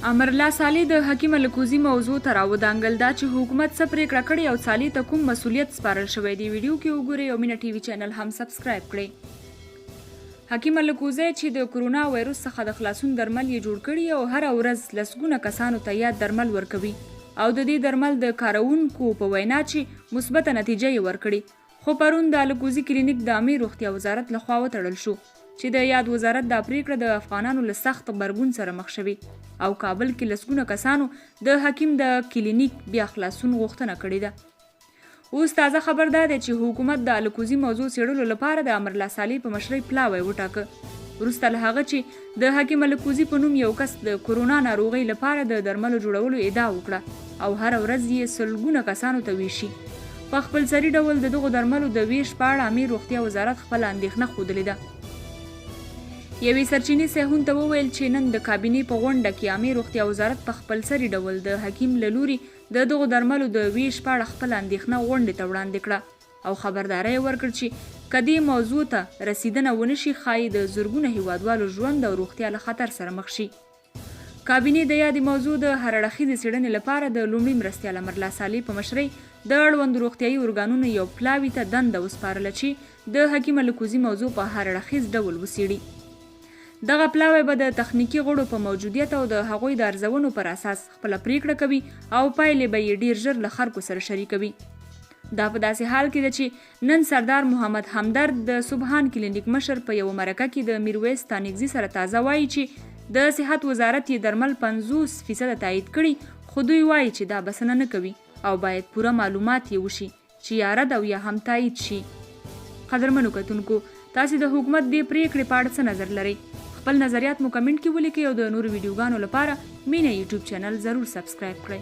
امرالله صالح د حکیم الکوزي موضوع ته راودانګل، دا چې حکومت څه پرېکړه کړې او صالح ته کوم مسوولیت سپارل شوی دی، ویډیو کې وګورئ او مینه ټي وي چینل هم سبسکرایب کړئ. حکیم الکوزی چې د کرونا وایروس څخه د خلاصون درمل یې جوړ کړي او هره ورځ لسګونه کسانو ته یاد درمل ورکوي او د دې درمل د کاروونکو په وینا چې مثبته نتیجه یې ورکړې، خو پرون د الکوزي کلینیک د عامې روغتیا وزارت له خوا وتړل شو چې د یاد وزارت دا پریکړه د افغانانو له سخت غبرګون سره مخ شوې او کابل کې لسګونه کسانو د حکیم د کلینیک بیا خلاصون غوښتنه کړې ده. اوس تازه خبر دا دی چې حکومت د الکوزي موضوع څېړلو لپاره د امرالله صالح په مشرۍ پلاوی وټاکه. وروسته له هغه چې د حکیم الکوزي په نوم یو کس د کورونا ناروغۍ لپاره د درملو جوړولو ادعا وکړه او هره ورځ یې سلګونه کسانو ته ویشي. په خپلسري ډول د دغو درملو د ویش په اړه عامې روغتیا وزارت خپله اندېښنه ښودلې ده. یوې سرچینې سیحون ته وویل چې نن د کابینې په غونډه کې عامې روغتیا وزارت په خپلسري ډول د حکیم له لوري د دغو درملو د ویش په اړه خپله اندېښنه غونډې ته وړاندې کړه او خبرداری یې ورکړ چې که دې موضوع ته رسیدنه ونه شي ښايي د زرګونه هیوادوالو ژوند او روغتیا له خطر سره مخ شي. کابینې د یادې موضوع د هر اړخیزې څېړنې لپاره د لومړي مرستیال امرالله صالح په مشرۍ د اړوندو روغتیايي ارګانونو یو پلاوي ته دنده وسپارله چې د حکیم الکوزي موضوع په هر اړخیز ډول وڅېړي. دغه پلاوی به د تخنیکي غړو په موجودیت او د هغوی د ارزونو پر اساس خپله پرېکړه کوي او پایلې به یې ډېر ژر له خلکو سره شریکوي. دا په داسې حال کې ده چې نن سردار محمد همدرد د سبحان کلینیک مشر په یوه مرکه کې د میرویس ستانکزي سره تازه وايي چې د صحت وزارت یې درمل 50 فیصده تایید کړي خو دوی وايي چې دا بسنه نه کوي او باید پوره معلومات یې وشي چې یا رد او یا هم تایید شي. قدرمنو کتونکو تاسې د حکومت دې پریکړې په اړه څه نظر لرئ؟ خپل نظریات مو کمنټ کې ولیکئ او د نورو ویډیوګانو لپاره مینه یوټیوب چینل ضرور سبسکرایب کړئ.